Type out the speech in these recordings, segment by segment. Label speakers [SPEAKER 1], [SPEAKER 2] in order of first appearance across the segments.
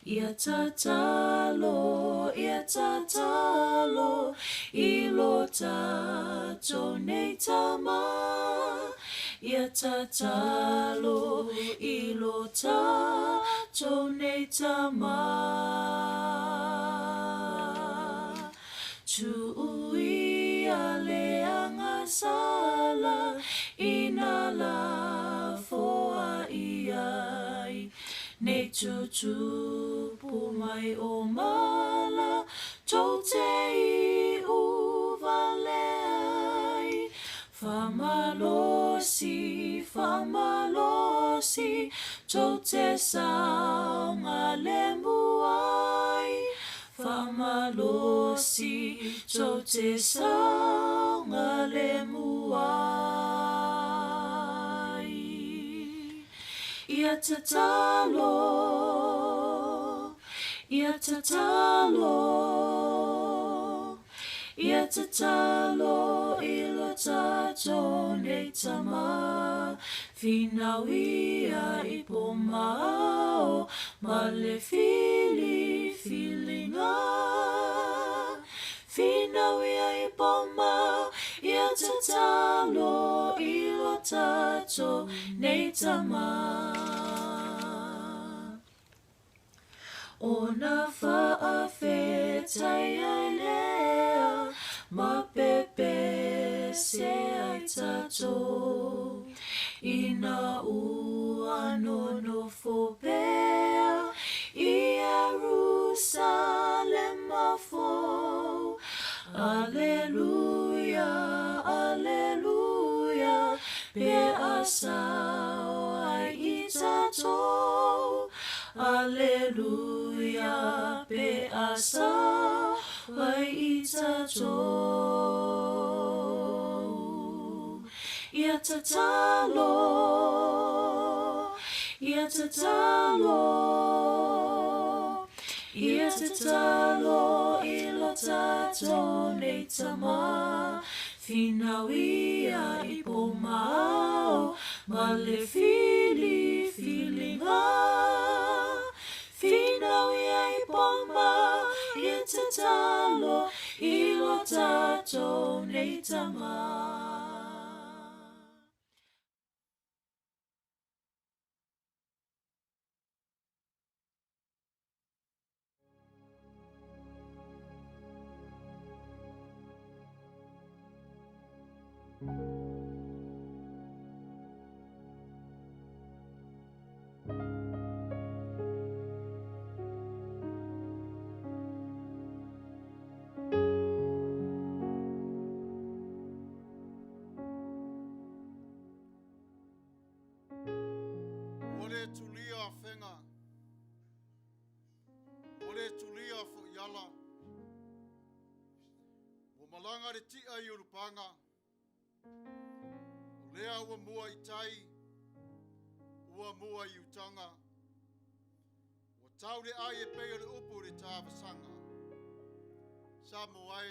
[SPEAKER 1] Ia tatalo, ia tatalo i lo tatou nei tama. Ia tatalo i lo tatou nei tama. Tuu ia le agasala ina lafoa i ai, nei tutupu mai o mala tou te iu vale ai. Faamalosi, faamalosi, tou te saogalemu ai. Faamalosi, tou te saogalemu ai. Ia tatalo, ia tatalo, ia tatalo i lo tatou nei tama. Finau ia i po ma ao ma le filifiliga. Finau ia i po ma ao, ia tatalo i lo tatou nei tama. Ona faafetai ai lea ma pepese ai tatou ina ua nonofo pea i Ierusalema fou. Aleluia, aleluia, pe a sao ai i tatou. Aleluia, pe a sao ai i tatou. Ia tatalo, ia tatalo, ia tatalo i lo tatou nei tama. Finau ia i po ma ao ma le filifiliga. Finau ia i po ma ao, ia tatalo i lo tatou nei tama.
[SPEAKER 2] Ua le tulia afega, ua le tulia foi ala. Ua malaga le tia i Ulupaga, o lea ua mua i tai, ua mua i utaga. Ua tau le ai e pei o le upu i le tavasaga. Samoa e,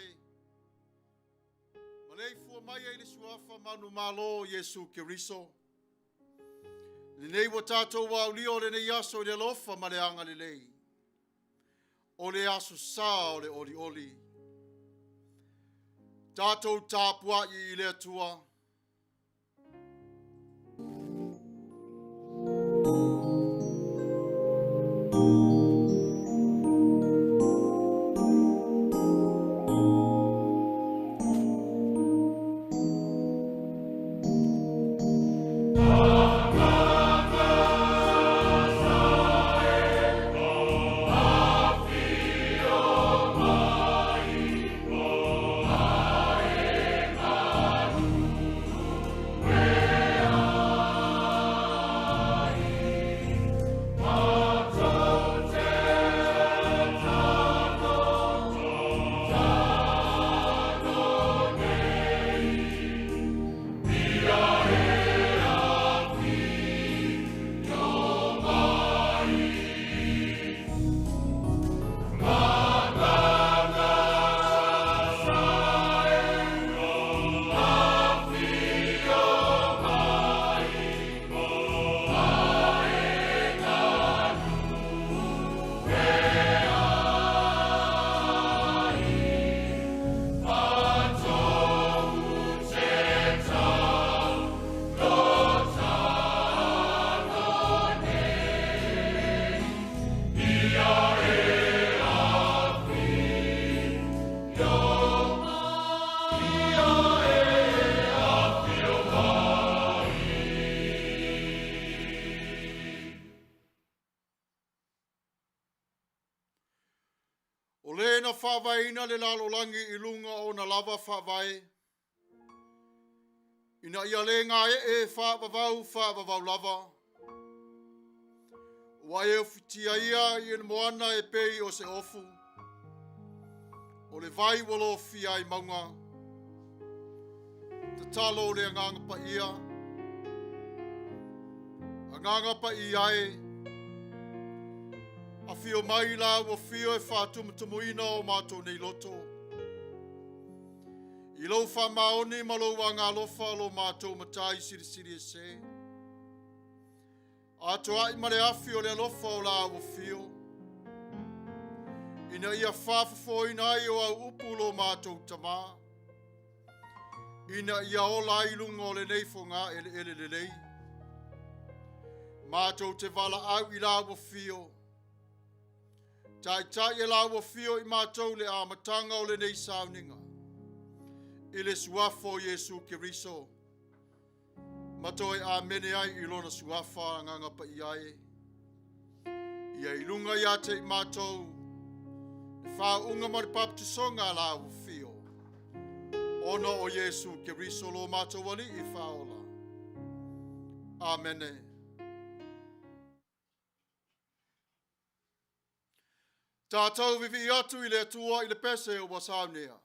[SPEAKER 2] maleifua mai ai le suafa manumalo o Iesu Keriso. Lenei ua tatou aulia o lenei aso i le alofa ma le agalelei. O le aso sa o le olioli. Tatou tapuai i le Atua. lē na faavaeina le lalolagi i luga o ona lava faavae, ina ia le gae'e faavavau faavavau lava, ua e ofitia ia i le moana e pei o se ofu, o le vai ua lofia ai mauga. Tatalo o le Agaga Paia, Agaga Paia e, afio mai la ua fio e faatumutumuina o matou nei loto. I lou faamaoni ma lou agalofa lo matou matai silisili ese. Atoa'i ma le afi o le alofa o la ua fio, ina ia faafofoina ai o au upu lo matou tamā, ina ia ola ai luga o lenei fogā eleele lelei. Matou te valaau i la ua fio, taitai e la ua fio i matou le amataga o lenei sauniga, i le suafa o Iesu Keriso, ma toe amene ai i lona suafa Agaga Paia e. Ia i luga ia te i matou, le faauuga ma le papatisoga a la ua fio, ona o Iesu Keriso lo matou Alii faaola. Amene. Tātou vivii atu i le Atua i le pese ua saunea.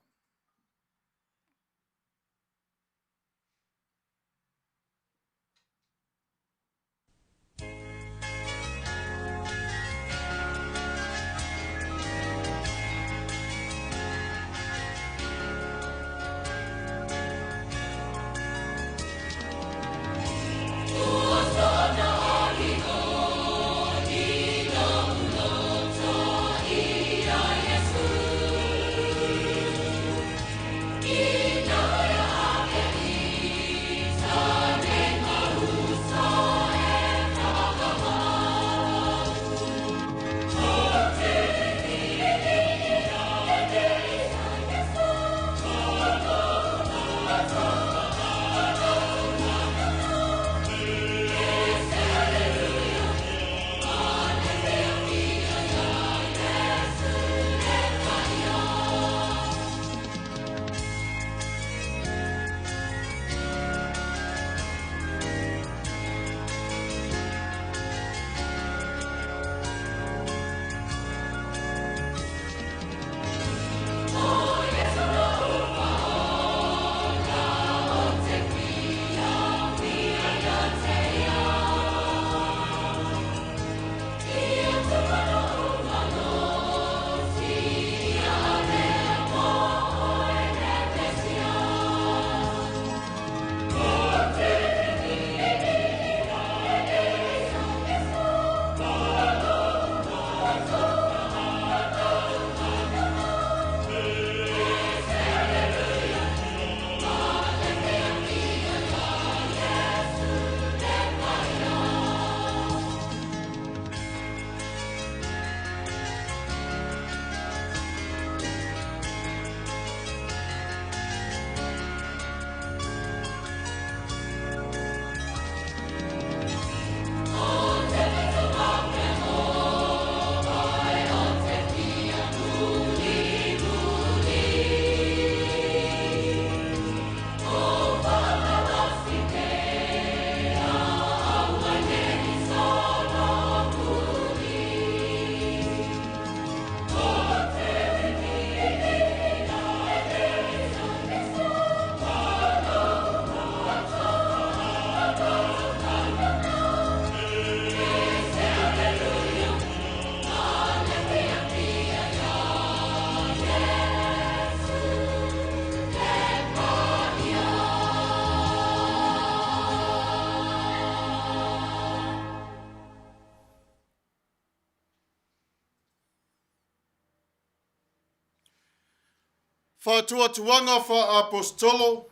[SPEAKER 2] Faatuatuaga faa-Aposetolo,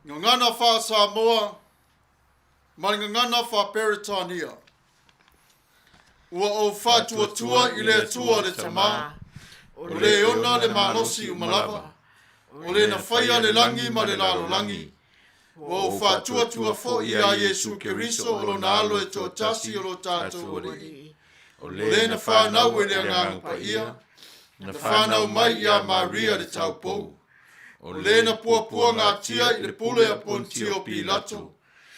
[SPEAKER 2] Gagana faa-Samoa ma le Gagana faa-Peretania. Ua ou faatuatua i le Atua le Tama, o le ona le malosi uma lava, o le na faia le lagi ma le lalolagi, ua ou faatuatua foi iā Iesu Keriso o lona Alo e toatasi o lo tatou Alii, o le na fanau e le Agaga Paia, Na fanau mai iā Maria le taupou, o le na puapuagatia i le pule a Pontio Pilato,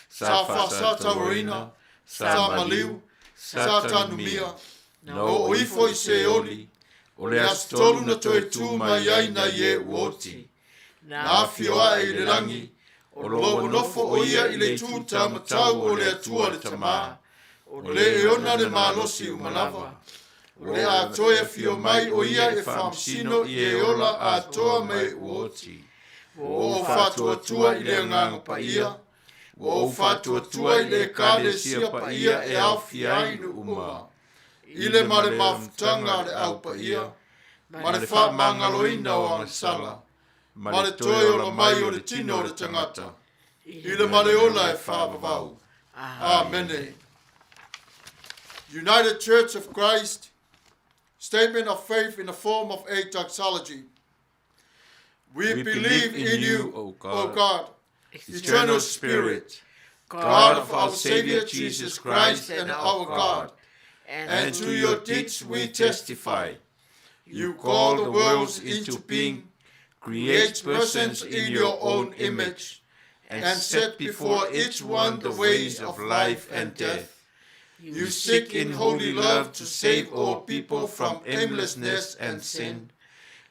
[SPEAKER 2] sa faasatauaina, sa maliu, sa tanumia, na oo ifo i Seoli, o le aso tolu na toe tu mai ai nai e ua oti, na afio ae i le lagi, o lo ua nofo o ia i le itu taumatau o le Atua le Tamā, o le e ona le malosi uma lava, o le a toe afio mai o ia e faamasino i e ola atoa ma e ua oti. Ua ou faatuatua i le Agaga Paia, ua ou faatuatua i le Ekalesia paia e aofia ai nuu uma, i le ma le mafutaga a le Au Paia, ma le faamagaloina o agasala, ma le toe ola mai o le tino o le tagata, i le ma le ola e faavavau. Amene. United Church of Christ, statement of faith in the form of a doxology. We believe in you, O God, eternal Spirit, God of our Savior Jesus Christ and our God, and to your deeds we testify. You call the worlds into being, create persons in your own image, and set before each one the ways of life and death. You seek in holy love to save all people from aimlessness and sin.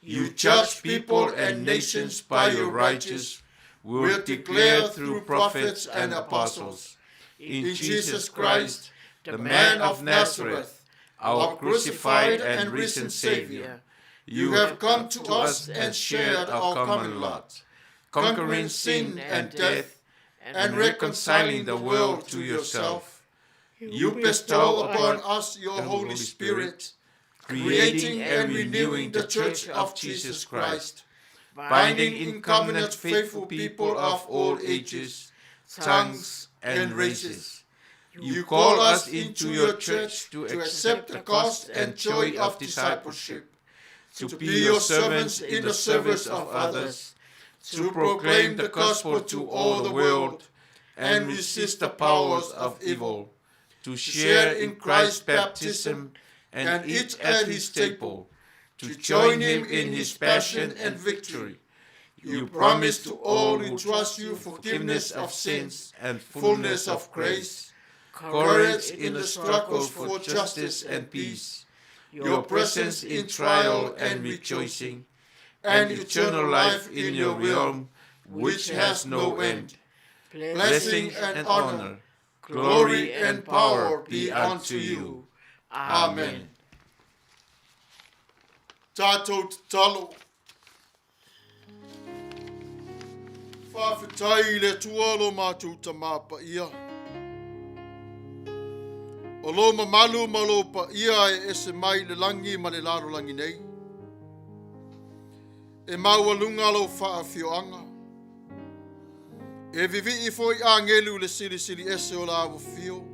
[SPEAKER 2] You judge people and nations by your righteous will declare through prophets and apostles. In Jesus Christ, the man of Nazareth, our crucified and risen Savior, you have come to us and shared our common lot, conquering sin and death and reconciling the world to yourself. You bestow upon us your Holy Spirit, creating and renewing the Church of Jesus Christ, binding in covenant faithful people of all ages, tongues, and races. You call us into your church to accept the cost and joy of discipleship, to be your servants in the service of others, to proclaim the gospel to all the world, and resist the powers of evil, to share in Christ's baptism and eat at his table, to join him in his passion and victory. You promise to all who trust you forgiveness of sins and fullness of grace, courage in the struggle for justice and peace, your presence in trial and rejoicing, and eternal life in your realm, which has no end. Blessing and honor, glory and power be unto you. Amen. Tātou tatalo. Faafetai i le Atua lo matou Tamā Paia. O lo mamalu ma lo paia e ese mai i le lagi ma le lalolagi nei. E maualuga lou faafioaga. E vivii foi agelu i le silisili ese o la afio.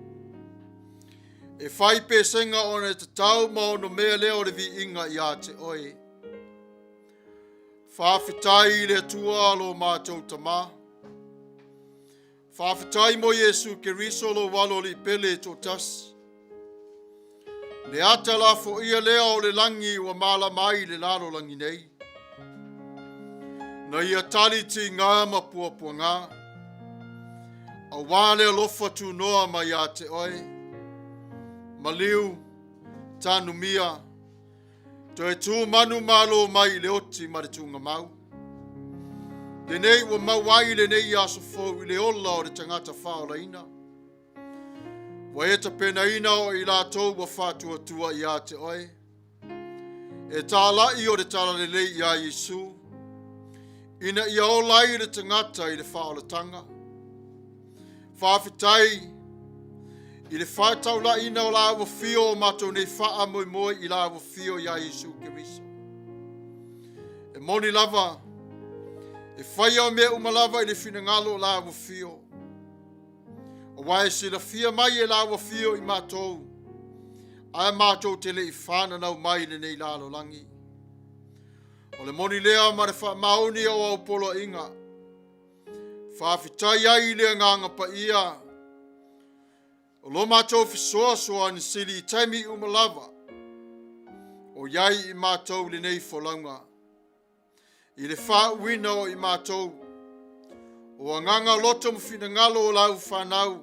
[SPEAKER 2] E fai pesega ona e tatau ma onomea lea o le viiga ia te oe. Faafetai i le Atua lo matou Tamā. Faafetai mo Iesu Keriso lou Alo Alii Pele e toatasi. Le ata lafoia lea o le lagi ua malama ai le lalolagi nei. Na ia tali tigā ma puapuagā. Auā le alofa tunoa mai ia te oe. Maliu, tanumia, Toe tū manu malo mai i le oti ma le tūgamau. Lenei ua mau ai lenei aso fou i le ola o le tagata faaolaina. Ua e tapenaina o i latou ua faatuatua ia te oe. E tāla'i o le talalelei iā Iesu, ina ia ola ai le tagata i le faaolatanga. Faafetai i le faataulaina o la ua fio o matou nei faamoemoe i la ua fio iā Iesu Keriso. E moni lava, e faia o mea uma lava i le finagalo o la ua fio. Auā e silafia mai e la ua fio i matou, ae matou te le i fananau mai i lenei lalolagi. O le moni lea ma le faamaoni o au poloaiga. Faafetai ai i le Agaga Paia o lo matou fesoasoani sili i taimi uma lava. O i ai i matou lenei folauga. I le faauuina o i matou, o agaga loto ma finagalo o lau fanau,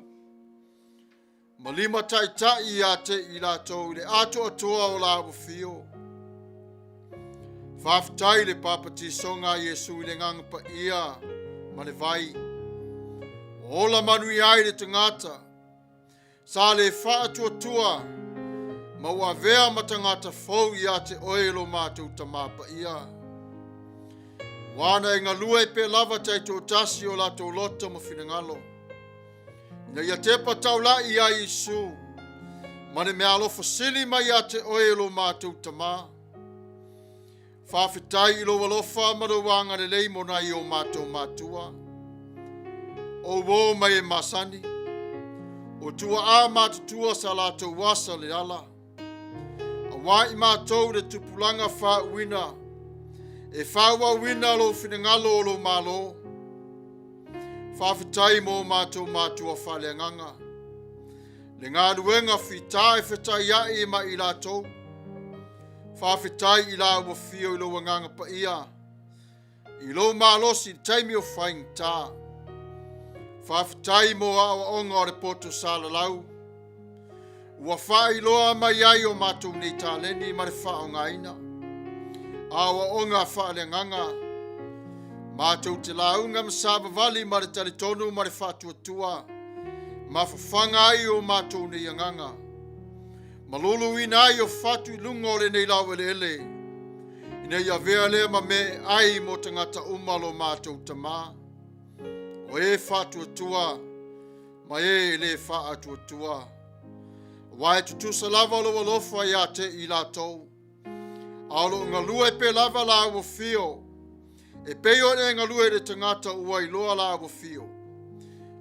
[SPEAKER 2] ma limataitai ia te i latou i le atoatoa o la afio. Faafetai le papatisoga a Iesu i le agaga paia ma le vai. Ua ola manuia ai le tagata Sa le faatuatua ma ua avea ma tagata fou ia te oe lo matou Tamā Paia. Ua ana e galue pe lava taitoatasi o latou loto ma finagalo, ina ia tepa taula'i ia Iesu ma le meaalofa sili mai ia te oe lo matou Tamā. Faafetai i lou alofa ma lou agalelei mo nai o matou matua. O uō mai e masani, o tuaʻā matutua sa latou asa le ala. Auā i matou le tupulaga faauuina, e faaauauina lou finagalo o lou Malo. Faafetai mo matou matua faaleagaga. Le galuega fita e fetaiai ma i latou. Faafetai i la ua fio i lou agaga paia, i lou malosi i le taimi o faigata. Faafetai mo aoaoga o le poto salalau, ua faailoa mai ai o matou nei taleni ma le faaaogaina. Aoaoga faaleagaga, matou te lauga ma savavali ma le talitonu ma le faatuatua, ma fafaga ai o matou nei agaga. Maluluina ai o fatu i luga o lenei laueleele, ina ia avea lea ma mea e ai mo tagata uma lo matou Tamā, o e faatuatua ma e e lē faatuatua. Aua e tutusa lava lou alofa ia te i latou, a o lo o galue pea lava lāua fio, E pei ona e galue i le tagata ua iloa lāua fio.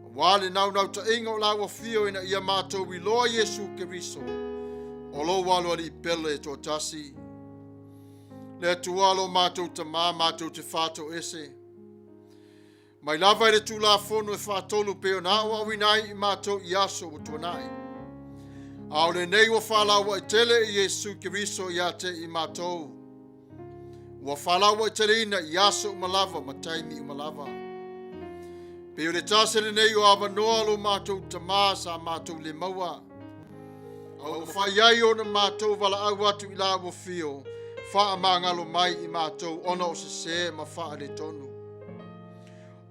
[SPEAKER 2] Auā le naunautaiga o lāua fio ina ia matou iloa Iesu Keriso, o lou alo alii pele e toatasi. Le Atua lo matou Tamā matou te fatoese. Mai lava i le Tulafono e faatolu pei ona aoaoina ai i matou i aso ua tuanai. A o lenei ua faalauaitele i Iesu Keriso ia te i matou. Ua faalauaiteleina i aso uma lava ma taimi uma lava. Pei o le tasi lenei o avanoa lo matou Tamā sa matou le maua. A ua fai ai ona matou valaau atu i la ua fio, faamagalo mai i matou ona o sesē ma faaletonu.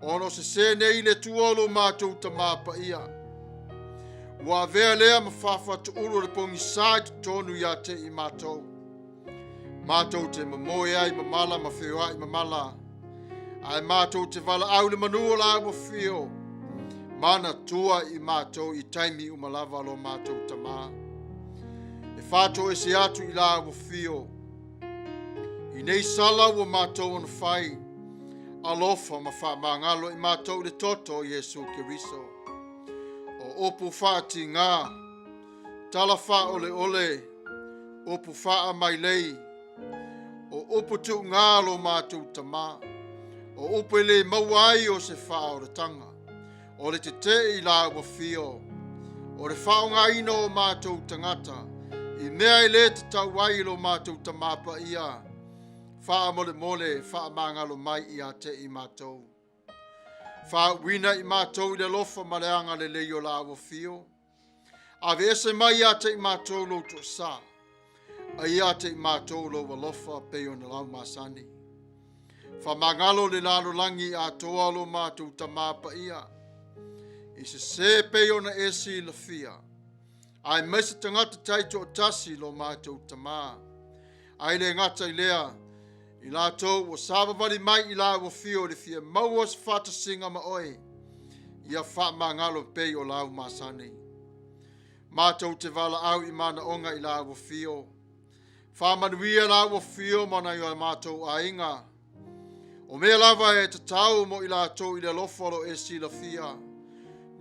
[SPEAKER 2] Ona o sesē nei i le Atua o lo matou Tamā Paia. Ua avea lea ma faafatuulu o le pogisā i totonu ia te i matou. Matou te momoe ai mamala ma feoai mamala, ae matou te valaau le manu o la ua fio, manatua i matou i taimi uma lava lo matou Tamā. E fatoese atu i la ua fio, i nei sala ua matou ona fai, alofa ma faamagalo i matou i le toto o Iesu Keriso. O upu faatigā, tala faaoleole, upu faamailei, o upu tuugā lo matou Tamā, o upu e lē maua ai o se faaolataga, o le tetee i la ua fio, o le faaaogaina o matou tagata i mea e lē tatau ai i lo matou Tamā Paia, faamolemole faamagalo mai ia te i matou. Faauuina i matou i le alofa ma le agalelei o la ua fio. Aveese mai ia te i matou lou toasā, a ia te i matou lou alofa pei ona lau masani. Faamagalo le lalolagi atoa lo matou Tamā Paia, i sesē pei ona e silafia, aemaise tagata taitoatasi lo matou Tamā. Ae le gata i lea, i latou ua savavali mai i la ua fio i le fia maua se faatasiga ma oe, ia faamagalo pei o lau masani. Matou te valaau i manaoga i la ua fio. Faamanuia la ua fio ma nai o matou aiga. O mea lava e tatau mo i latou i le alofa o lo e silafia,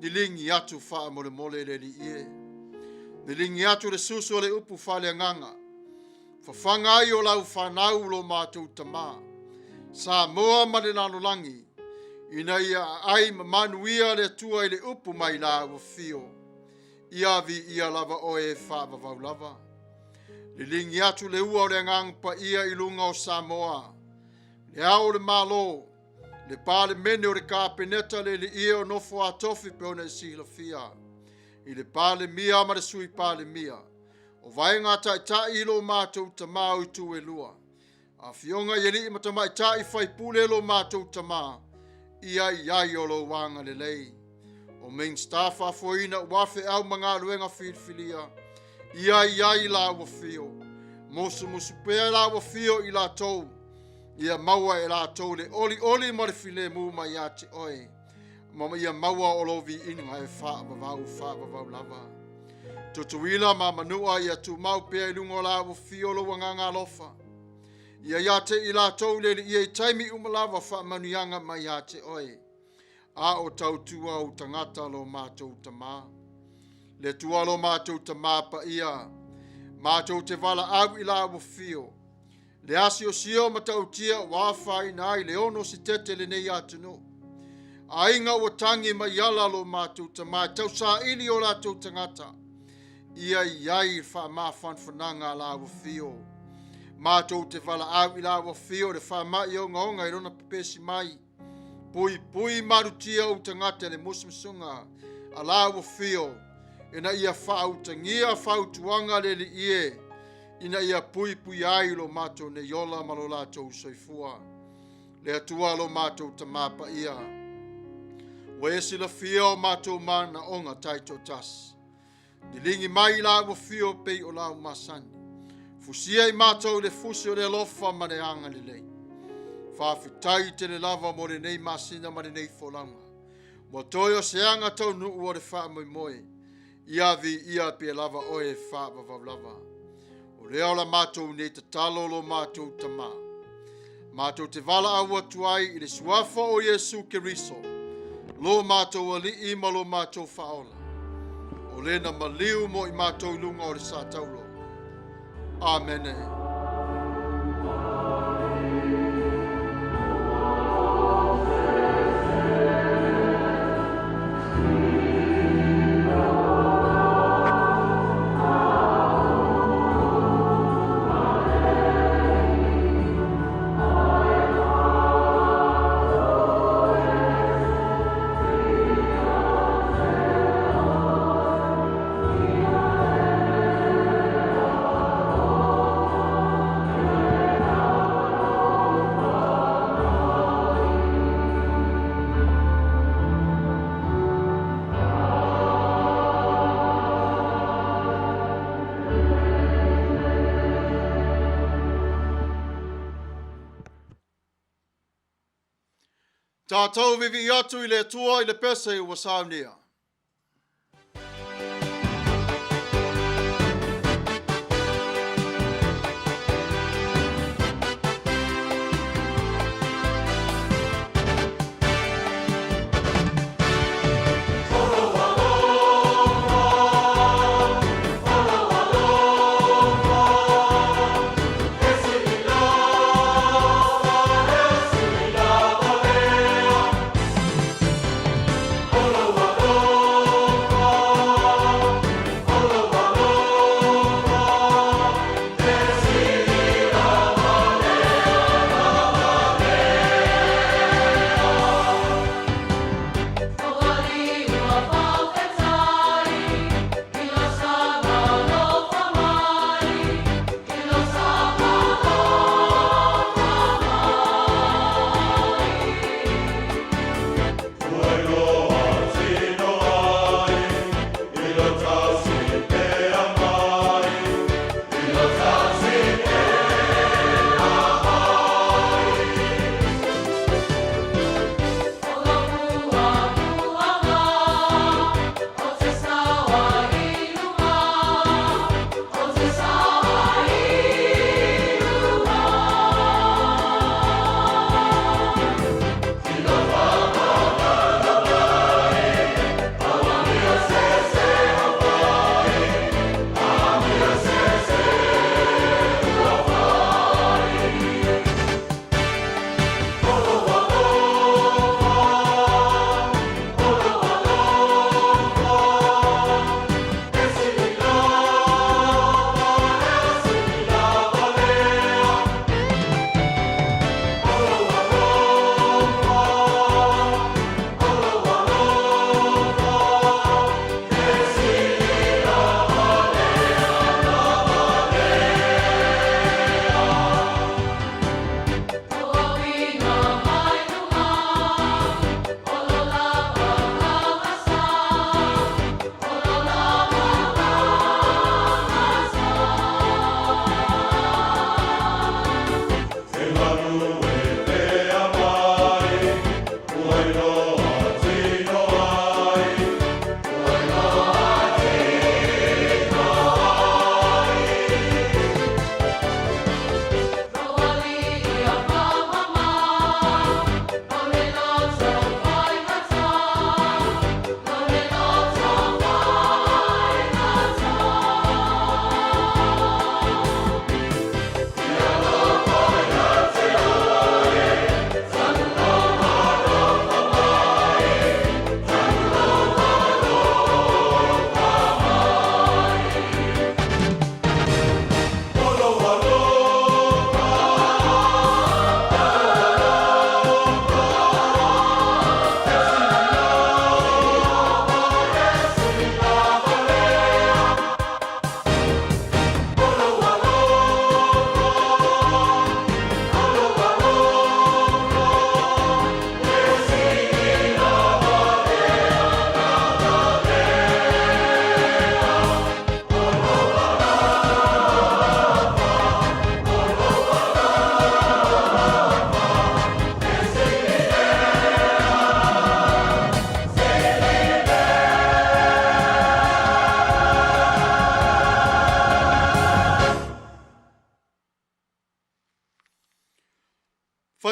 [SPEAKER 2] liligi atu faamolemole le Alii e. Liligi atu le susu o le upu faaleagaga. Fafaga ai o lau fanau lo matou Tamā, Samoa ma le lalolagi, ina ia aai ma manuia le Atua i le upu mai la ua fio. Ia viia lava oe e faavavau lava. Liligi atu le ua o le Agaga Paia i luga o Samoa, le Ao o le Malo, le Palemene o le Kapeneta le Liia o nofo a tofi pe ona e silafia, i le Palemia ma le Sui Palemia, o vaega taitai i lo matou tamā o itu e lua, afioga i alii ma tamaitai faipule lo matou tamā, ia i ai o lou agalelei. O Minisita faafoeina ua feau ma galuega filifilia, ia i ai la ua fio, musumusu pea la ua fio i latou, ia maua e latou le olioli ma le filemu mai ia te oe, ma ia maua o lou viiga e faavavau faavavau lava. Tutuila ma Manua ia tumau pea i luga o la ua fio lou agaga alofa. Ia ia te i latou le ia i taimi uma lava faamanuiaga mai ia te oe. A o tautua ou tagata lo matou tamā. Le tua lo matou tamā paia. Matou te valaau i la ua fio. Le asiosio ma tautia ua afaina ai le ono sitete lenei atunuu. Aiga ua tagi mai ala lo matou tamā e tausaili o latou tagata. Ia i ai faamafanafanaga a la ua fio. Matou te valaau i la ua fio le faamai ogaoga i lona pepesi mai. Pui pui malutia ou tagata le musumusuga a la ua fio. Ina ia faautagia fautuaga le Alii e, ina ia puipui ai lo matou nei ola ma lo latou soifua. Le Atua lo matou tamā paia, ua e silafia o matou manaoga taitoatasi. Liligi mai i la ua fio pei o lau masani. Fusia i matou i le fusi o le alofa ma le agalelei. Faafetai tele lava mo lenei masina ma lenei folauga. Ua toe o se aga taunuu o le faamoemoe. Ia viia pea lava oe e faavavau lava. O lea o la matou nei tatalo lo matou tamā. Matou te valaau atu ai i le suafa o Iesu Keriso, lo matou Alii ma lo matou Faaola, o lena maliu mo i matou i luga o le sātaulo. Amene. Tatou vivii atu i le Atua i le pese ua saunia.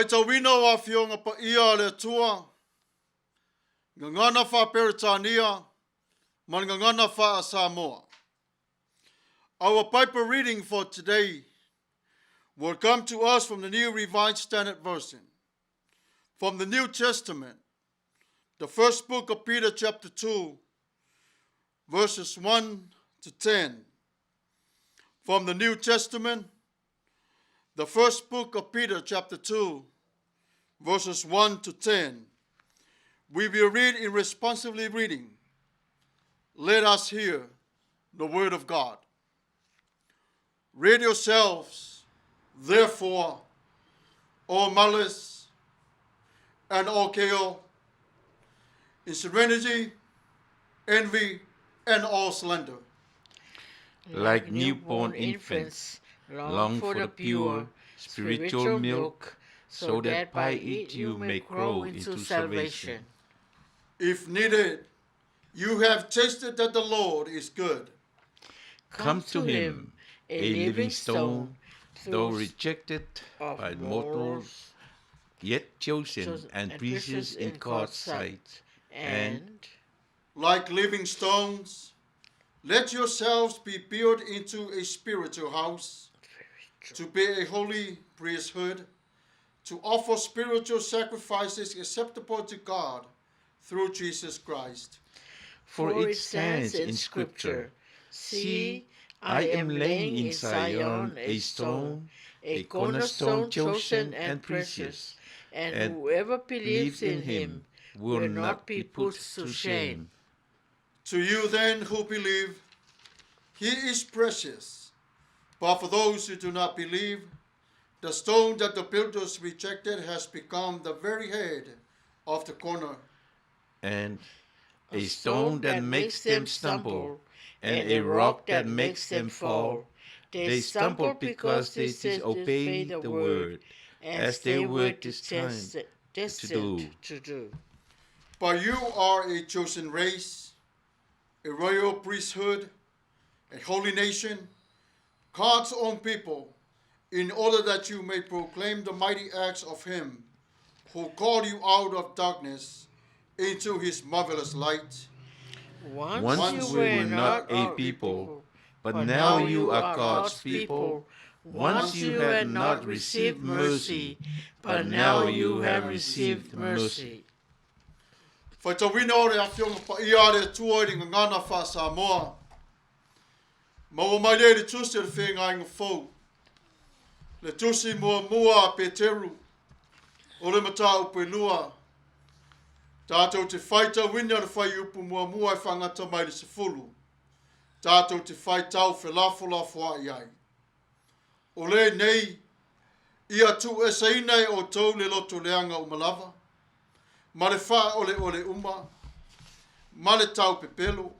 [SPEAKER 2] Faitauina o Afioga Paia a le Atua, Gagana Faa-Peretania ma le Gagana Faa-Samoa. Our Bible reading for today will come to us from the New Revised Standard Version. From the New Testament, the first book of Peter, chapter 2, verses 1 to 10. From the New Testament, the first book of Peter, chapter 2, verses 1 to 10. We will read in responsively reading. Let us hear the word of God. Read yourselves, therefore, all malice and all chaos, in serenity, envy, and all slander.
[SPEAKER 3] Like newborn infants, long for the pure spiritual milk, so that by it you may grow into salvation.
[SPEAKER 2] If needed, you have tasted that the Lord is good.
[SPEAKER 3] Come to him, a living stone, though rejected by mortals, yet chosen and precious in God's sight.
[SPEAKER 1] And
[SPEAKER 2] Like living stones, let yourselves be built into a spiritual house, to be a holy priesthood, to offer spiritual sacrifices acceptable to God through Jesus Christ.
[SPEAKER 3] For it stands in Scripture, See, I am laying in Zion a stone, a cornerstone chosen and precious,
[SPEAKER 1] and
[SPEAKER 3] and
[SPEAKER 1] whoever believes
[SPEAKER 3] believes in
[SPEAKER 1] in him
[SPEAKER 3] him will not be put to shame.
[SPEAKER 2] To you then who believe, he is precious. But for those who do not believe, the stone that the builders rejected has become the very head of the corner.
[SPEAKER 3] And a stone that makes them stumble, and a rock that makes them fall. They stumble because they disobey the word, as they were destined
[SPEAKER 1] destined to do.
[SPEAKER 2] But you are a chosen race, a royal priesthood, a holy nation, God's own people, in order that you may proclaim the mighty acts of him who called you out of darkness into his marvelous light.
[SPEAKER 1] Once,
[SPEAKER 3] Once
[SPEAKER 1] you
[SPEAKER 3] we were not a people, but now you are God's people. Once you had not received mercy, but now you have received mercy.
[SPEAKER 2] Faitauina o le Afioga Paia a le Atua i le Gagana Faa-Samoa. Maua mai lea i le Tusi o le Feagaiga Fou. Le Tusi muamua a Peteru, o le mataupu e lua. Tātou te faitauina le fuaiupu muamua e faagata mai le 10. Tātou te faitau felafolafoa'i ai. O lenei, ia tuueseina e outou le loto leaga uma lava, ma le faaoleole uma, ma le taupepelo,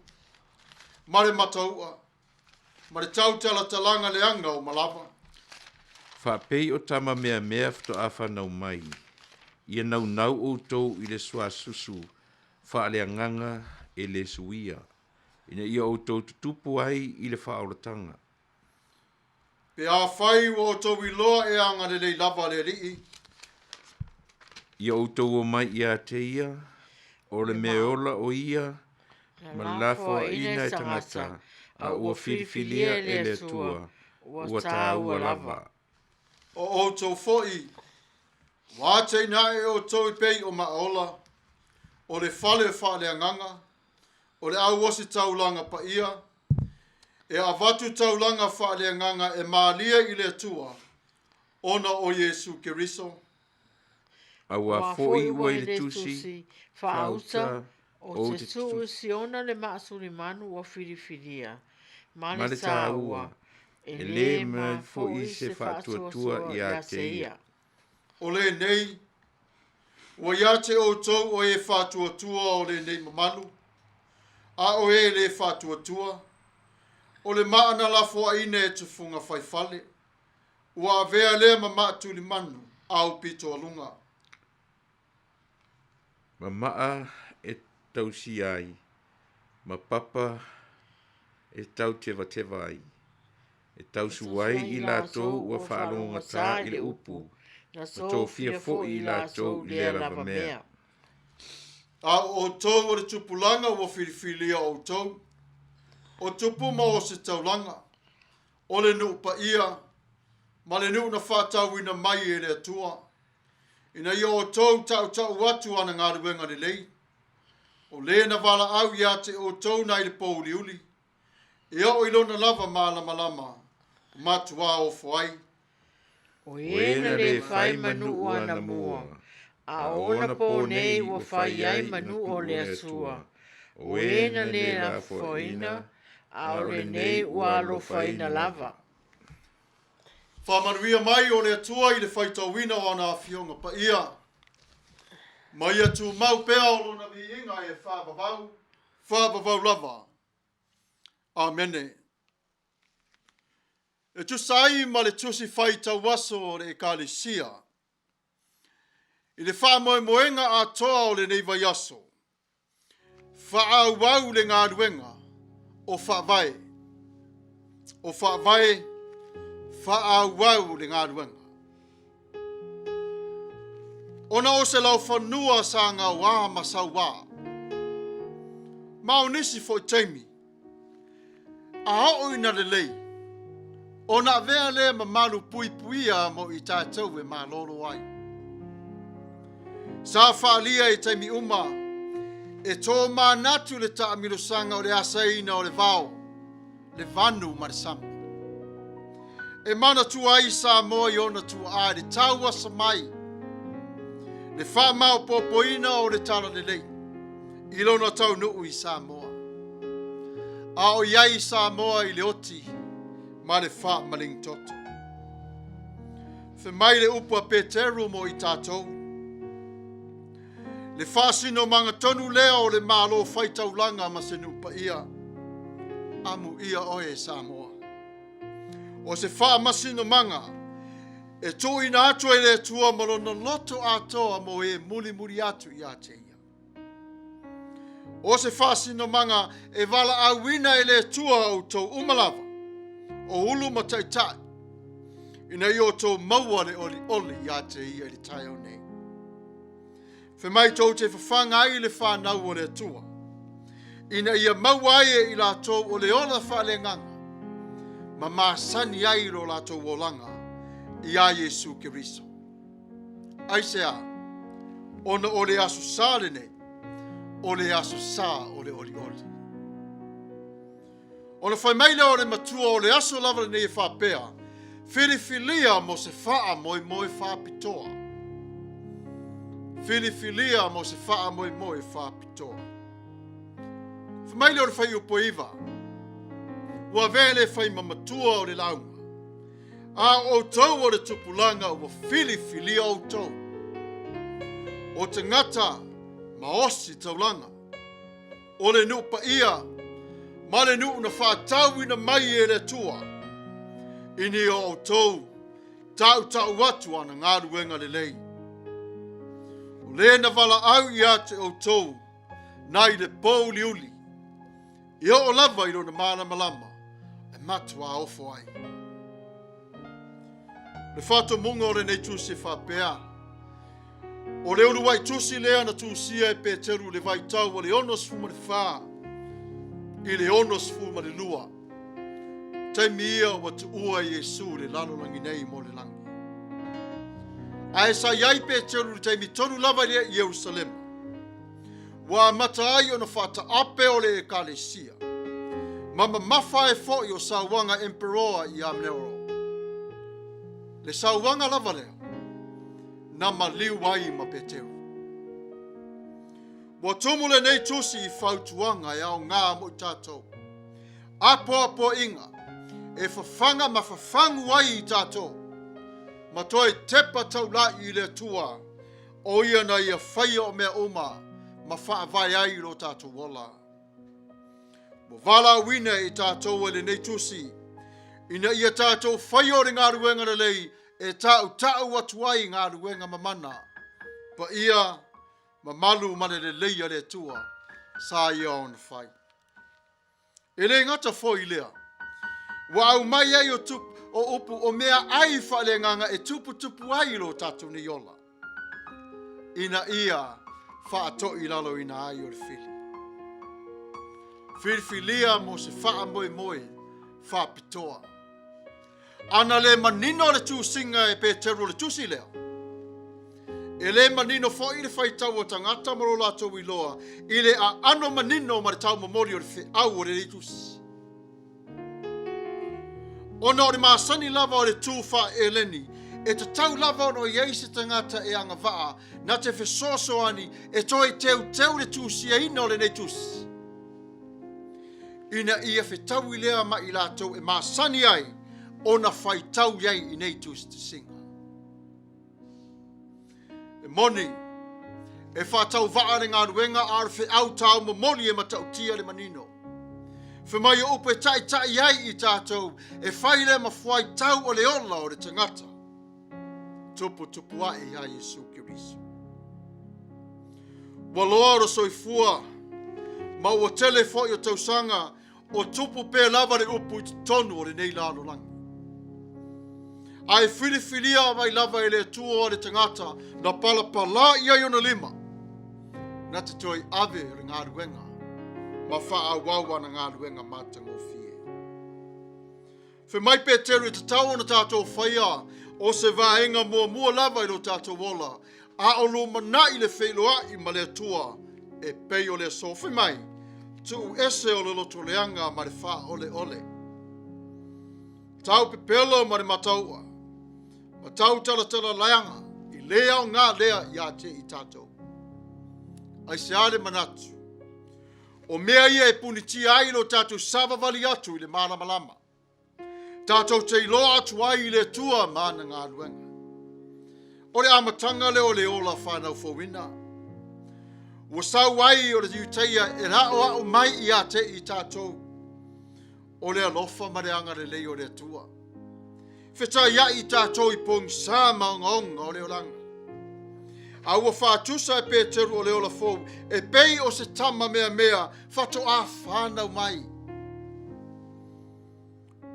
[SPEAKER 2] ma le mataua, ma le tautalatalaga leaga uma lava.
[SPEAKER 3] Faapei o tama meamea faatoa fanau mai, ia naunau outou i le suasusu faaleagaga e le suia, ina ia outou tutupu ai i le faaolataga.
[SPEAKER 2] Pe afai ua outou iloa e agalelei lava le Alii.
[SPEAKER 3] Ia outou omai ia te ia, o le meaola o ia, ma lafoaina e tagata, a ua filifilia e le Atua, ua taua lava.
[SPEAKER 2] O outou foi, ua atinae outou e pei o maaola, o le fale faaleagaga, o le au ositaulaga paia, e avatu taulaga faaleagaga e malie i le Atua, ona o Iesu Keriso.
[SPEAKER 3] Auā foi ua i le tusi
[SPEAKER 1] faauta
[SPEAKER 3] faauta
[SPEAKER 1] o
[SPEAKER 3] o
[SPEAKER 1] te
[SPEAKER 3] te
[SPEAKER 1] tuu i Siona le maasulimanu ua filifilia, ma
[SPEAKER 3] ma
[SPEAKER 1] le
[SPEAKER 3] le
[SPEAKER 1] taua,
[SPEAKER 3] taua,
[SPEAKER 1] e
[SPEAKER 3] e
[SPEAKER 1] lē
[SPEAKER 3] lē
[SPEAKER 1] mai
[SPEAKER 3] mai
[SPEAKER 1] foi
[SPEAKER 3] foi
[SPEAKER 1] se
[SPEAKER 3] se faatuatua
[SPEAKER 1] faatuatua
[SPEAKER 3] ia
[SPEAKER 1] ia
[SPEAKER 3] te
[SPEAKER 1] te
[SPEAKER 3] ia.
[SPEAKER 1] ia.
[SPEAKER 2] O lenei, ua ia te outou o e faatuatua o lenei mamalu, a o e le faatuatua, o le maa na lafoaina e tufuga faifale, ua avea lea ma maatulimanu aupito aluga.
[SPEAKER 3] Ma maa e tausia ai, ma papa e tautevateva ai. E tausu ai i latou ua faalogogatā i le upu, Ma tofia foi i latou i lea lava mea.
[SPEAKER 2] A o outou o le tupulaga ua filifilia outou, o tupu ma ositaulaga, o le nuu paia, ma le nuu na faatauina mai e le Atua, ina ia outou tautau atu ana galuega lelei, o le na valaau ia te outou nai le pouliuli, e oo i lona lava malamalama o matuā ofo ai.
[SPEAKER 1] O e na lē fai ma nuu anamua, a o onapo nei ua fai ai ma nuu o le Atua. O e na lē lafoaina, a o lenei ua alofaina lava.
[SPEAKER 2] Faamanuia mai o le Atua i le faitauina o ana Afioga Paia, ma ia tumau pea o Lona viiga e faavavau, faavavau lava. Amene. E tusa ai ma le tusi faitau aso o le Ekalesia, i le faamoemoega atoa o lenei vaiaso, faaauau le galuega o faavae. O faavae, faaauau le galuega. Ona o se laufanua sa gaoā ma sauā, ma o nisi foi taimi, a oo ina lelei, ona avea lea ma malu puipuia mo i tatou e malolo ai. Sa faaalia i taimi uma e tomanatu le taamilosaga o le asaina o le vao, le vanu ma le sami. E manatua ai Samoa i ona tuaa i le tauasa mai, le faamaopoopoina o le Talalelei i lona taunuu i Samoa. A o i ai Samoa i le oti ma le faamalingitoto. Fai mai le upu a Peteru mo i tatou, Le faasinomaga tonu lea o le Malo faitaulaga ma se nuu paia. Amuia oe e Samoa. O se faamasinomaga e tuuina atu e le Atua ma lona loto atoa mo e mulimuli atu ia te ia. O se faasinomaga e valaauina e le Atua outou uma lava, o ulu ma taitai, ina ia outou maua le olioli ia te ia i le taeao nei. Fai mai tou te fafaga ai le fanau o le Atua, ina ia maua ai e i latou o le ola faaleagaga ma masani ai lo latou olaga iā Iesu Keriso. Aisea? Ona o le Aso Sa lenei, o le Aso Sa o le Olioli. Ona fai mai lea o le matua o le aso lava lenei e faapea, Filifilia mo se faamoemoe faapitoa. Filifilia mo se faamoemoe faapitoa. Fai mai lea o le fuaiupu e 9, Ua avea le fai ma matua o le lauga, a o outou o le tupulaga ua filifilia outou, o tagata ma osi taulaga, o le nuu paia ma le nuu na faatauina mai e le Atua, ina ia outou tautau atu ana galuega lelei. O le na valaau ia te outou nai le pouliuli, e oo lava i lona malamalama e matuā ofo ai. Le faatomuga o lenei tusi e faapea, O le uluai tusi lea na tusia e Peteru i le vaitau o le 64 i le 62. Taimi ia ua tuua e Iesu le lalolagi nei mo le lagi. Ae sa i ai Peteru i le taimi tonu lava lea i Ierusalema. Ua amata ai ona faataape o le Ekalesia, ma mamafa ai foi o sauaga Emperoa ia Nero. Le sauaga lava lea na maliu ai ma Peteru. Ua tumu lenei tusi i fautuaga e aoga mo i tatou, apoapoaiga e fafaga ma fafagu ai i tatou, ma toe tepa taula'i i le Atua O ia na ia faia o mea uma ma faavae ai lo tatou ola. Ua valaauina e tatou e lenei tusi, ina ia tatou faia o le galuega lelei e tautau atu ai galuega mamana, paia, mamalu ma le lelei a le Atua sa ia ona fai. E le gata foi i lea, ua aumai ai o, tup, o upu o meaai faaleagaga e tuputupu ai i lo tatou nei ola, ina ia faatoilaloina ai o le fili. Filifilia mo se faamoemoe faapitoa. Ana le manino le tusiga e Peteru o le tusi lea, e le manino foi le faitau o tagata ma lo latou iloa i le aano manino ma le taumomoli o le feau o lenei tusi. Ona o le masani lava o le tu faa-Eleni, e tatau lava ona i ai se tagata e agavaa na te fesoasoani e toe teuteu le tusiaina o lenei tusi, ina ia fetaui lea ma i latou e masani ai ona faitau i ai i nei tusitusiga. E moni, e faatauvaa le galuega a o le feau taumomoli e matautia le manino. Fai mai o upu e taitai ai i tatou e fai lea ma fuaitau o le ola o le tagata. Tuputupu ae ia Iesu Keriso. Ua loa o le soifua ma ua tele foi o tausaga o tupu pea lava le upu i totonu o lenei lalolagi. Ae filifilia mai lava e le Atua le tagata na palapala i ai ona lima, na te toe ave le galuega ma faaauau ana galuega matagofie. Fai mai Peteru e tatau ona tatou faia o se vaega muamua lava i lo tatou ola, a o lumanai le feiloai ma le Atua e pei o le aso. Fai mai, tuu ese o le loto leaga ma le faaoleole. Tau pepelo ma le mataua, ma tau talatala leaga i le aoga lea ia te i tatou. Aisea le manatu? O mea ia e punitia ai lo tatou savavali atu i le malamalama. Tatou te iloa atu ai i le Atua ma ana galuega. O le amataga lea o le ola whanau fouina. Ua sau ai o le Iutaia e aoao mai ia te i tatou. O le alofa ma le agalelei o le Atua. Fetaiai i tatou i pogisa ma ogaoga o le olaga. A ua faatusa e Peteru o le ola fou e pei o se tama meamea faatoa whanau mai.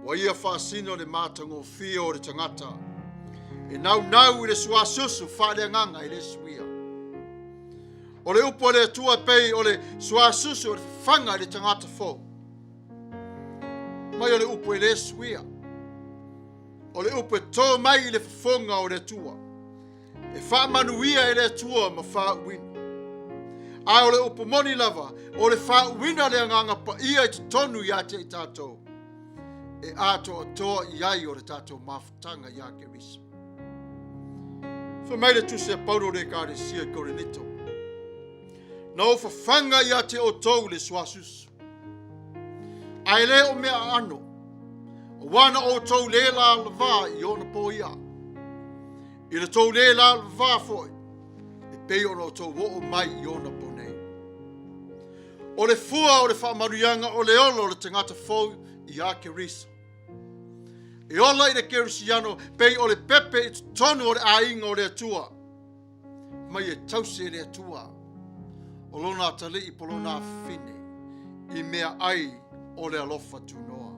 [SPEAKER 2] Ua ia faasino le matagofie o le tagata e naunau i le suasusu faaleagaga e le suia. O le upu a le Atua e pei o le suasusu o le fafaga i le tagata fou. Mai o le upu e le suia. O le upu e tō mai i le fofoga o le Atua. E faamanuia e le Atua ma faauuina. A o le upu moni lava, o le faauuina le agaga paia i totonu ia te i tatou, e atoatoa i ai o le tatou mafutaga iā Keriso. Fai mai le tusi a Paulo i le Ekalesia i Korinito, Na ou fafaga ia te outou le suasusu, a e le o mea aano, auā na outou le lalava i ona po ia. I le tou le lalava foi, e pei ona outou oo mai i ona po nei. O le fua o le faamanuiaga o le ola o le tagata fou iā Keriso. E ola i le Kerisiano pei o le pepe i totonu o le aiga o le Atua. Mai e tausi e le Atua o lona atalii po lona afafine i mea ai o le alofa tunoa.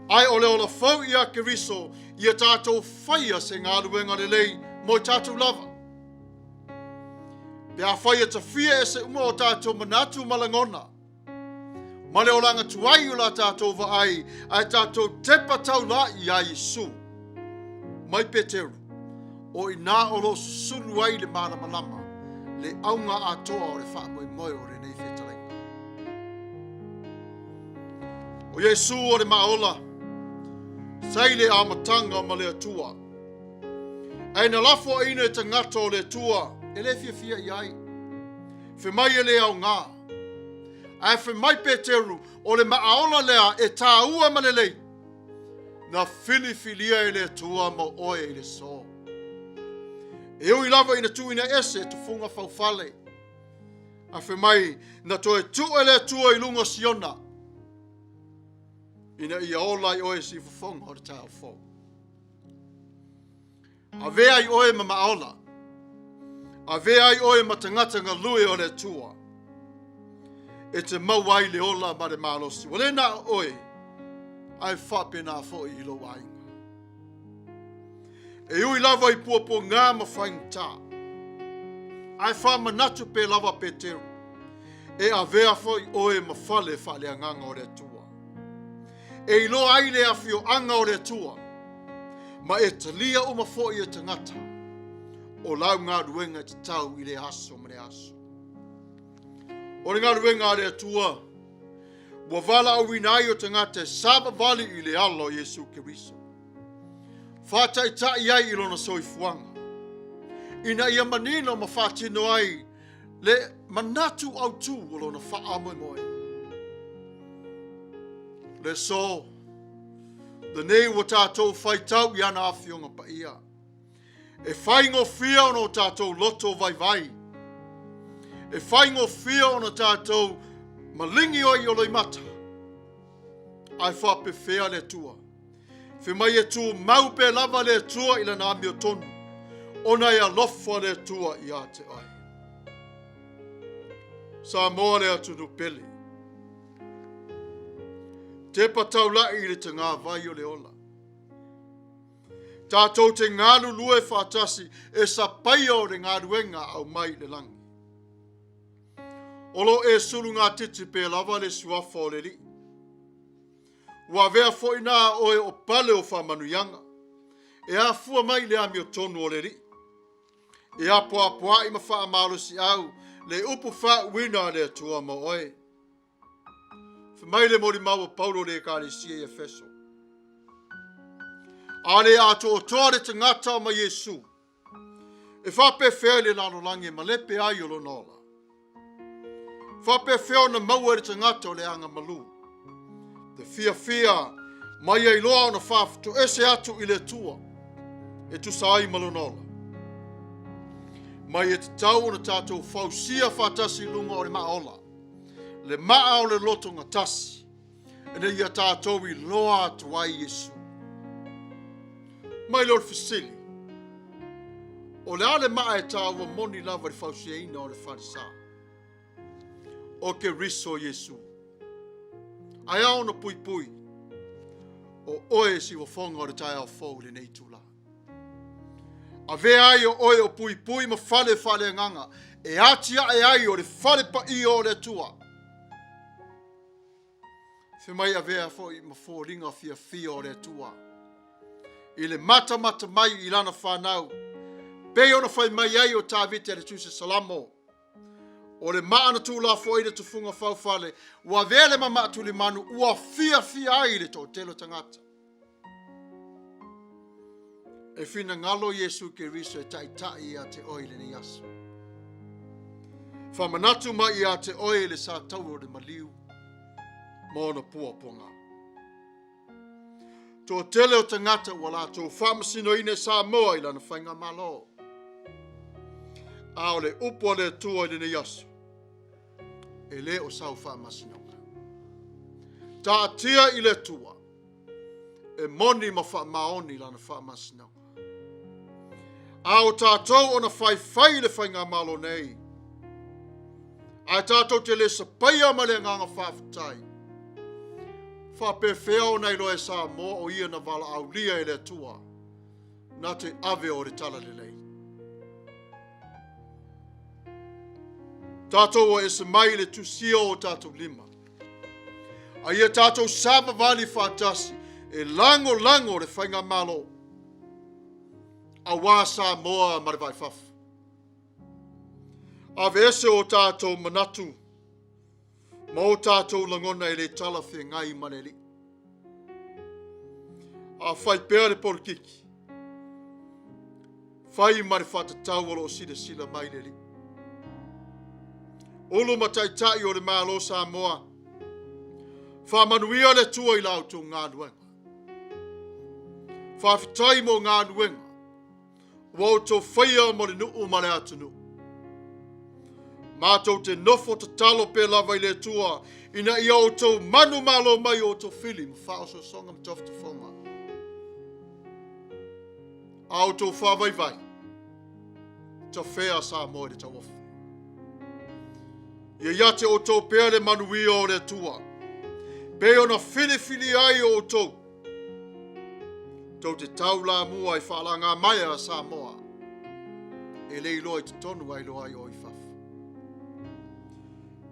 [SPEAKER 2] Ae o le ola fou iā Keriso ia tatou faia se galuega lelei mo i tatou lava. Pe afai e tafia e se uma o tatou manatu ma lagona, ma le olaga tuai o la tatou vaai, ae tatou tepa taula'i iā Iesu. Mai Peteru, o i inā o lo o susulu ai le malamalama, le auga atoa o le faamoemoe o lenei fetalaiga. O Iesu o le maaola, sa i le amataga ma le Atua. Ae na lafoaina e tagata o le Atua e le fiafia i ai. Fai mai e le aoga. Ae fai mai Peteru, o le maaola lea e tāua ma lelei, na filifilia e le Atua mo oe i le aso. E ui lava ina tuuina ese e tufuga faufale, ae fai mai na toe tuu e le Atua i luga o Siona, ina ia ola ai oe i siufofoga o le taeao fou. Avea ai oe ma maaola. Avea ai oe ma tagata galue o le Atua. E te maua ai le ola ma le malosi. Ua le na o oe. Ae faapena foi i lou aiga. E ui lava i puapuaga ma faigata, ae faamanatu pea lava Peteru, e avea foi oe ma fale faaleagaga o le Atua. E iloa ai le afioaga o le Atua, ma e talia uma foi e tagata o lau galuega e tatau i lea aso ma lea aso. O le galuega a le Atua, ua valaauina ai o tagata e savavali i le ala o Iesu Keriso. Faataitai ai i lona soifuaga, ina ia manino ma faatino ai le manatu autū o lona faamoemoe. Le aso lenei ua tatou faitau i ana afioga paia. E faigofie ona o tatou loto vaivai. E faigofie ona tatou maligi ai o loimata. Ae faapefea le Atua. Fai mai e tumau pea lava le Atua i lana amiotonu, ona e alofa le Atua ia te oe. Samoa le atunuu pele. Tepa taulai i le tagavai o le ola. Tatou te galulue faatasi e sapaia o le galuega aumai i le lagi. O lo o e sulugatiti pea lava le suafa o le Alii. Ua avea foi na oe o pale o faamanuiaga e afua mai i le amiotonu o le Alii. E apoapoai ma faamalosiau le upu faauuina a le Atua ma oe. Fai mai le molimau a Paulo i le Ekalesia i Efeso. A le atoatoa le tagata ma Iesu, e faapefea i le lalolagi e malepe ai o lona ola? Faapefea ona maua e le tagata o le agamalu te fiafia ma ia iloa ona faafetoese atu i le Atua e tusa ai ma lona ola? Mai e tatau ona tatou fausia faatasi i luga o le maaola, le maa o le loto gatasi, ina ia tatou iloa atu ai Iesu. Mai lea o le fesili, o le a le maa e taua moni lava i le fausiaina o le falesa? O Keriso Iesu. Ae a ona puipui, o oe e siuafoga o le taeao fou i lenei itula. Avea ai o oe o puipui ma fale faaleagaga e atiae ai o le fale paia o le Atua. Fai mai avea foi ma foliga fiafia o le Atua i le matamata mai i lana fanau, pei ona fai mai ai o Tavita i le Tusi Salamo, o le maa na tuulafoai le tufuga faufale, ua avea le mamaa tulimanu ua fiafia ai le toatele o tagata. E finagalo Iesu Keriso e taitai ia te oe i lenei aso. Whamanatu mai ia te oe le sa taua o le maliu ma ona puapuaga. Toatele o tagata ua latou faamasinoina e Samoa i lana faigamalo. A o le upu a le Atua i lenei aso, e le o sau faamasinoga. Taatia i le Atua, e moni ma faamaoni lana faamasinoga. A o tatou ona faifai i le faigamalo nei, ae tatou te le sapaia ma le agaga faafetai, faapefea ona iloa e Samoa o ia na valaaulia e le Atua na te ave o le talalelei. Tatou o ese mai i le tusia o tatou lima. A ia tatou savavali faatasi e lagolago le faigamalo auā Samoa ma le vaifafo. Aveese o tatou manatu ma o tatou lagona e le talafeagai ma le Alii. A fai pea le polokiki, fai ma le faatatau o lo o silasila mai le Alii. Ulu ma taitai o le Malo Samoa, faamanuia le Atua i la outou galuega. Faafetai mo galuega ua outou faia mo le nuu ma le atunuu. Matou te nofo tatalo pea lava i le Atua ina ia outou manumalo mai o outou fili ma faaosoosoga ma tofotofoga. A outou faavaivai, tafea Samoa i le tauofi. Ia ia te outou pea le manuia o le Atua. Pei ona filifili ai outou, tou te taulamua i faalagamaea a Samoa, e le iloa i totonu ae iloa ai o i fafo.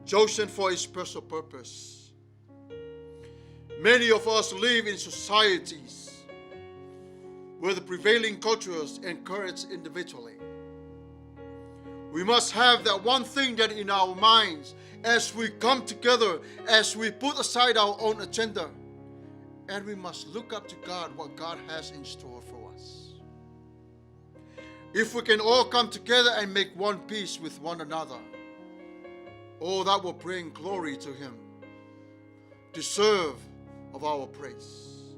[SPEAKER 2] Chosen for a special purpose. Many of us live in societies where the prevailing cultures encourage individually. We must have that one thing that in our minds as we come together, as we put aside our own agenda, and we must look up to God, what God has in store for us. If we can all come together and make one peace with one another, oh, that will bring glory to Him, deserve of our praise.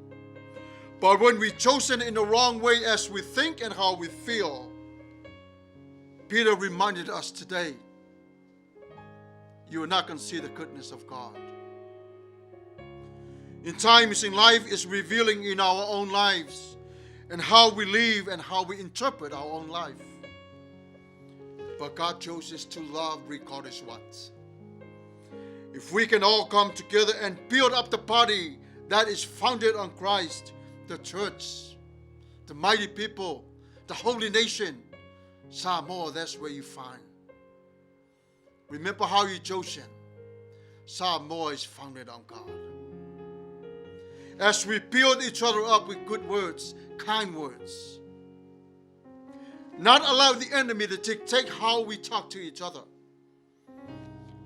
[SPEAKER 2] But when we chosen in the wrong way as we think and how we feel, Peter reminded us today, you are not going to see the goodness of God. In times in life is revealing in our own lives and how we live and how we interpret our own life. But God chose us to love regardless what. If we can all come together and build up the body that is founded on Christ, the church, the mighty people, the holy nation, Samoa, that's where you find. Remember how you chosen. Samoa is founded on God. As we build each other up with good words, kind words, not allow the enemy to dictate how we talk to each other.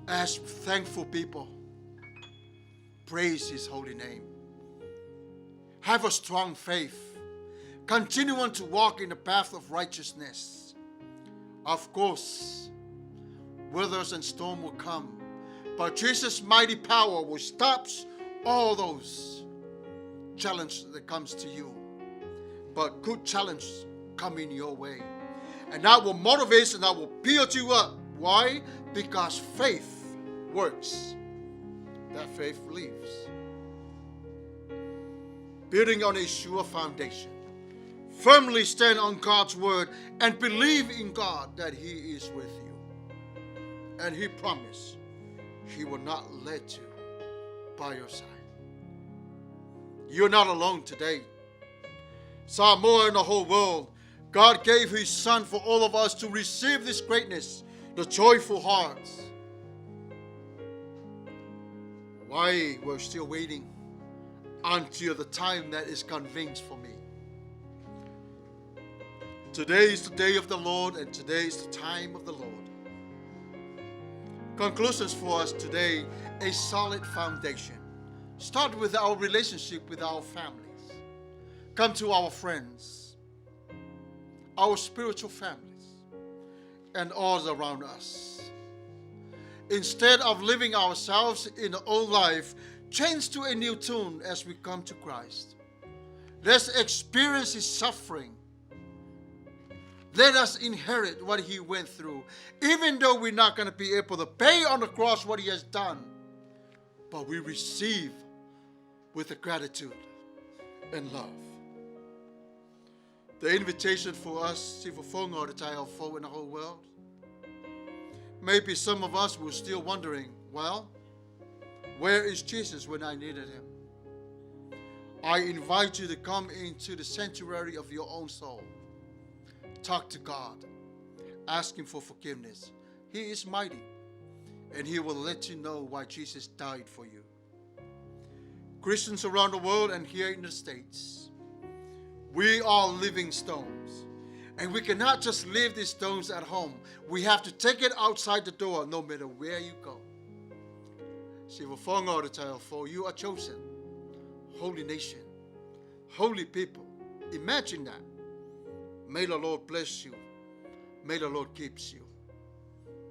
[SPEAKER 2] As thankful people, praise His holy name. Have a strong faith. Continue on to walk in the path of righteousness. Of course, weathers and storm will come, but Jesus' mighty power will stop all those challenges that comes to you. But good challenge coming your way. And that will motivate and that will build you up. Why? Because faith works. That faith lives. Building on a sure foundation. Firmly stand on God's word and believe in God that He is with you. And He promised He will not let you by your side. You're not alone today. Samoa and the whole world, God gave His Son for all of us to receive this greatness, the joyful hearts. Why we're still waiting until the time that is convinced for me. Today is the day of the Lord, and today is the time of the Lord. Conclusions for us today, a solid foundation. Start with our relationship with our families. Come to our friends, our spiritual families, and all around us. Instead of living ourselves in the old life, change to a new tune as we come to Christ. Let's experience His suffering. Let us inherit what He went through, even though we're not going to be able to pay on the cross what He has done, but we receive with the gratitude and love. The invitation for us, Sifofonga in the whole world. Maybe some of us were still wondering, well, where is Jesus when I needed Him? I invite you to come into the sanctuary of your own soul. Talk to God. Ask Him for forgiveness. He is mighty, and He will let you know why Jesus died for you. Christians around the world and here in the States, we are living stones. And we cannot just leave these stones at home. We have to take it outside the door no matter where you go. For you are chosen, holy nation, holy people. Imagine that. May the Lord bless you. May the Lord keep you.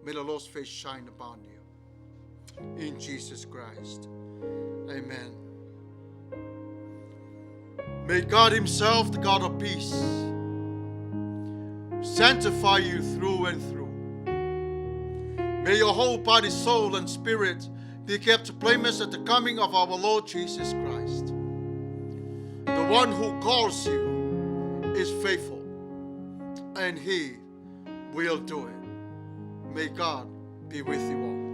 [SPEAKER 2] May the Lord's face shine upon you. In Jesus Christ. Amen. May God Himself, the God of peace, sanctify you through and through. May your whole body, soul, and spirit be kept blameless at the coming of our Lord Jesus Christ. The one who calls you is faithful, and He will do it. May God be with you all.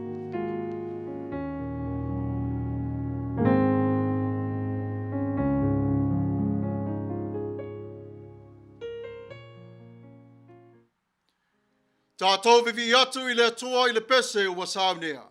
[SPEAKER 2] Tatou vivii atu i le Atua i le pese ua saunea.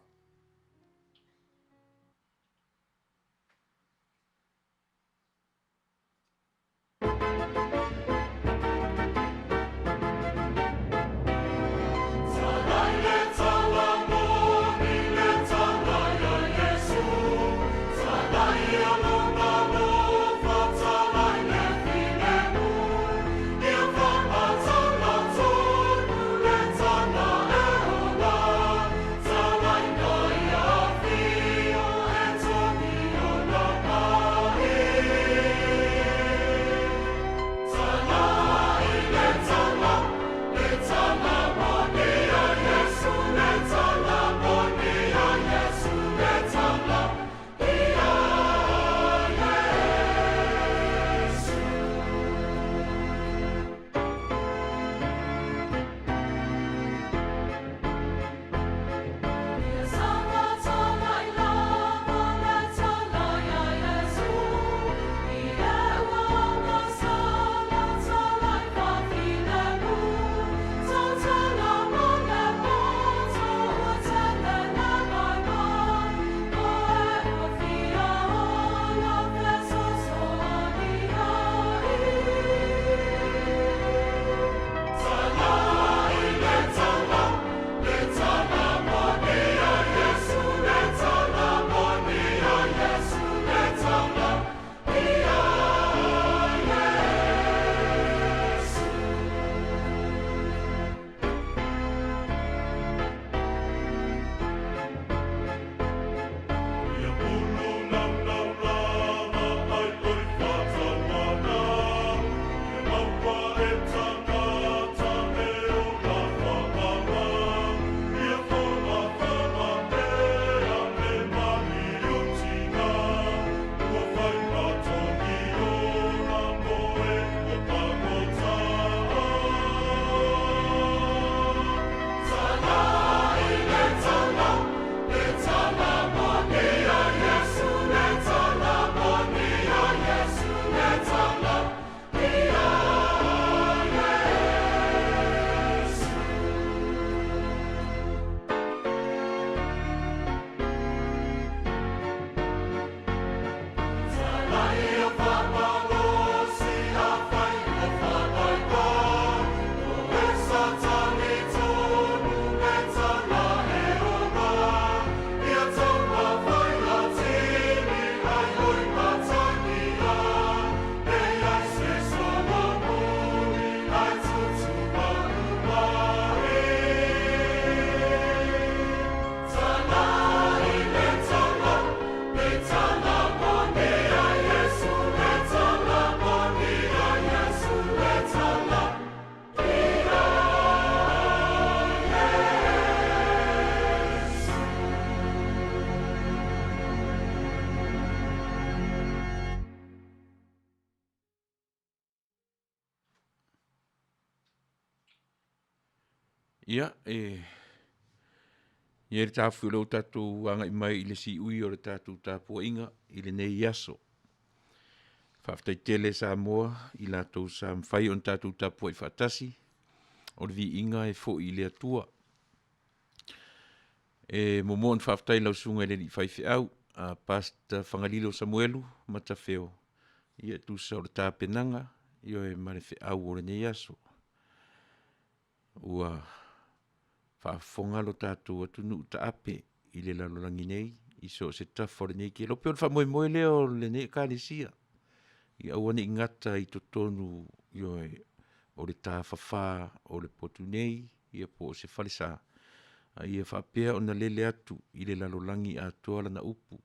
[SPEAKER 3] Ia, e i ai le taofi o lea ua tatou agai mai i le siui o le tatou tapuaiga i lenei aso. Faafetai tele Samoa i latou sa mafai ona tatou tapuai faatasi, o le viiga e foi i le Atua. E muamua ona faafetai i lau Susuga i le alii faifeau, Pastor Fagalilo Samuelu Matafeo e tusa o le tapenaga, ioe, ma le feau o lenei aso. Ua faafofoga lo tatou atunuu taape i le lalolagi nei i so o se tafa o lenei kelope. E pei o le faamoemoe lea o lenei Ekalesia, ia aua ne i gata i totonu, ioe, o le tafafa o le potu nei po o se falesa, a ia faapea ona lele atu i le lalolagi atoa lana upu,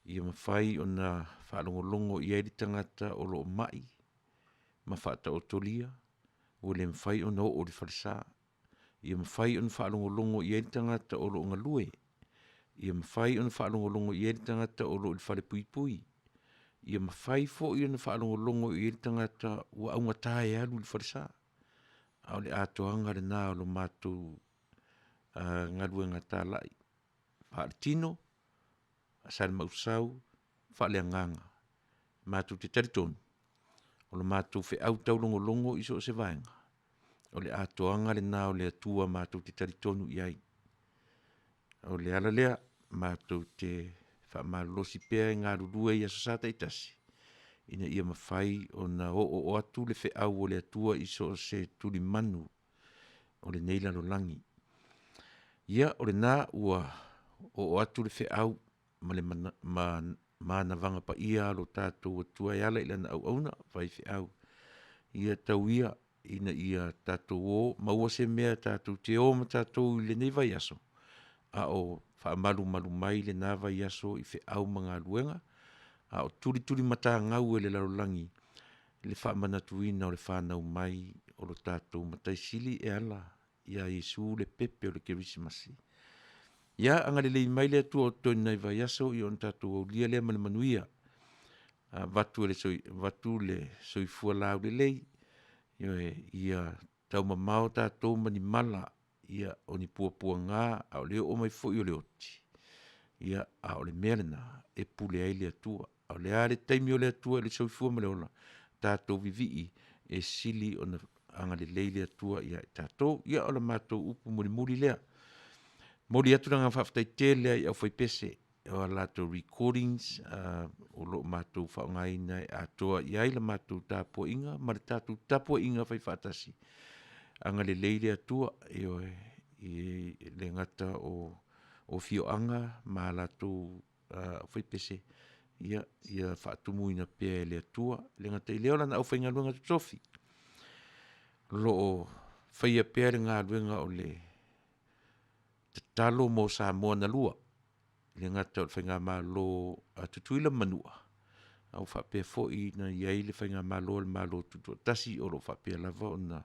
[SPEAKER 3] ia mafai ona faalogologo i ai le tagata o lo o mai ma faataotolia ua le mafai ona oo i le falesa. Ia mafai ona faalogologo i ai le tagata o lo o galue, ia mafai ona faalogologo i ai le tagata o lo o i le falepuipui, ia mafai foi ona faalogologo i ai le tagata ua augata e alu i le falesa. A o le atoaga lena o le matou galuega talai faaletino, faasalimausau, faaleagaga. Matou te talitonu o le matou feau taulogologo i so o se vaega. O le atoaga lena o le Atua matou te talitonu i ai. O le ala lea matou te faamalolosi pea e galulue i Aso Sa taitasi, ina ia mafai ona oooo atu le feau o le Atua i so o se tulimanu o lenei lalolagi. Ia, o lena ua oo atu le feau ma le manavaga paia a lo tatou Atua e ala i lana auauna faifeau, ia tau ia ina ia tatou o maua se mea tatou te o ma tatou i lenei vaiaso, a o faamalumalu mai lena vaiaso i feau ma galuega, a o tulitulimatagau e le lalolagi le faamanatuina o le fanau mai o lo tatou Matai Sili e ala ia Iesu le pepe o le Kerisimasi. Ia agalelei mai le Atua o totoe nei vaiaso ona tatou aulia lea ma le manuia, avatu le soifua laulelei, ioe, ia taumamao tatou ma ni mala, o ni puapuaga a o le oo mai foi o le oti, a o le mea lena e pule ai le Atua. A o le a le taimi o le Atua i le soifua ma le ola, tatou vivii e sili ona agalelei le Atua ia i tatou. Ia o le matou upu mulimuli lea. E momoli atu le agaga faafetai tele lava i le aufaipese o a latou recordings o lo o matou faaaogaina e atoa i ai le matou tapuaiga ma le tatou tapuaiga faifaatasi. Agalelei le Atua, ioe, e le gata o afioaga ma latou faipese, ia faatumuina pea e le Atua. E le gata i lea o Lana aufaigaluega totofi o lo o faia pea le galuega o le tatalo mo Samoa na lua, e le gata o le faigamalo a Tutuila ma Manua, a ua faapea foi ona i ai le faigamalo a le Malo Tutoatasi o lo o faapea lava ona…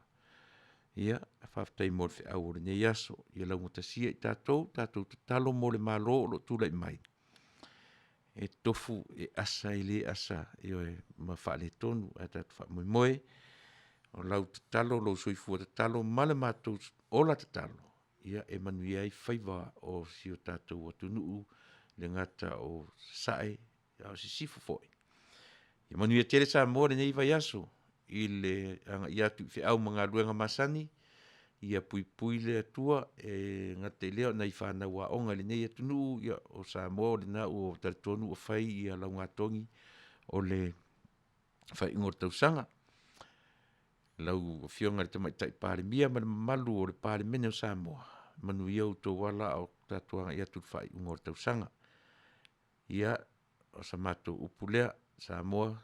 [SPEAKER 3] Ia, faafetai mo le feau o lenei aso, ia laugatasia i tatou, tatou tatalo mo le Malo o lo o tulai mai, e tofu e asa e le asa, ioe, ma faaletonu, ae tatou faamoemoe, o lau tatalo o lou soifua tatalo ma le matou ola tatalo, e manuia ai faiva o si o tatou atunuu, e le gata o Sasae, a o Sisifo foi. Ia manuia tele Samoa i lenei vaiaso i le agai atu i feau ma galuega masani, ia puipui le Atua, e le gata i lea o nai fanau aoga i lenei atunuu, ia o Samoa o lena ua talitonu ua fai laugatogi o le faaiuga o le tausaga. Lau Afioga i le Tamaitai Palemia ma le mamalu o le Palemene o Samoa, manuia outou ala a o tatou agai atu i le faaiuga o le tausaga. Ia, o sa matou upu lea, Samoa,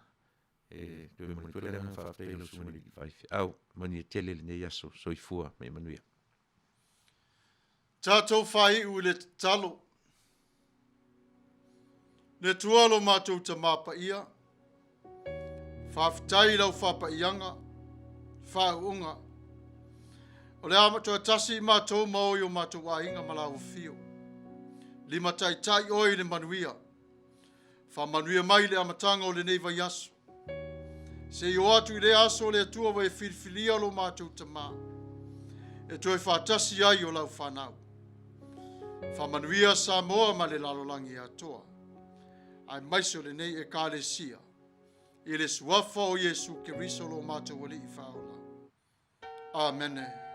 [SPEAKER 3] e toe momoli atu ai le agaga faafetai i lau Susuga i le faifeau. Manuia tele lenei aso. Soifua ma ia manuia.
[SPEAKER 2] Tatou faaiu i le tatalo. Le Atua lo matou Tama Paia, faafetai i lau faapaiaga, faauuga. O le a toe tasi i matou ma o i o matou aiga ma lau afio. Lima taitai oe i le manuia. Faamanuia mai i le amataga o lenei vaiaso. Se i o atu i lea aso le Atua ua e filifilia lo matou Tama, e toe faatasi ai o lau fanau. Faamanuia Samoa ma le lalolagi atoa, aemaise o lenei Ekalesia, i le suafa o Iesu Keriso lo matou Alii Faaola. Amene.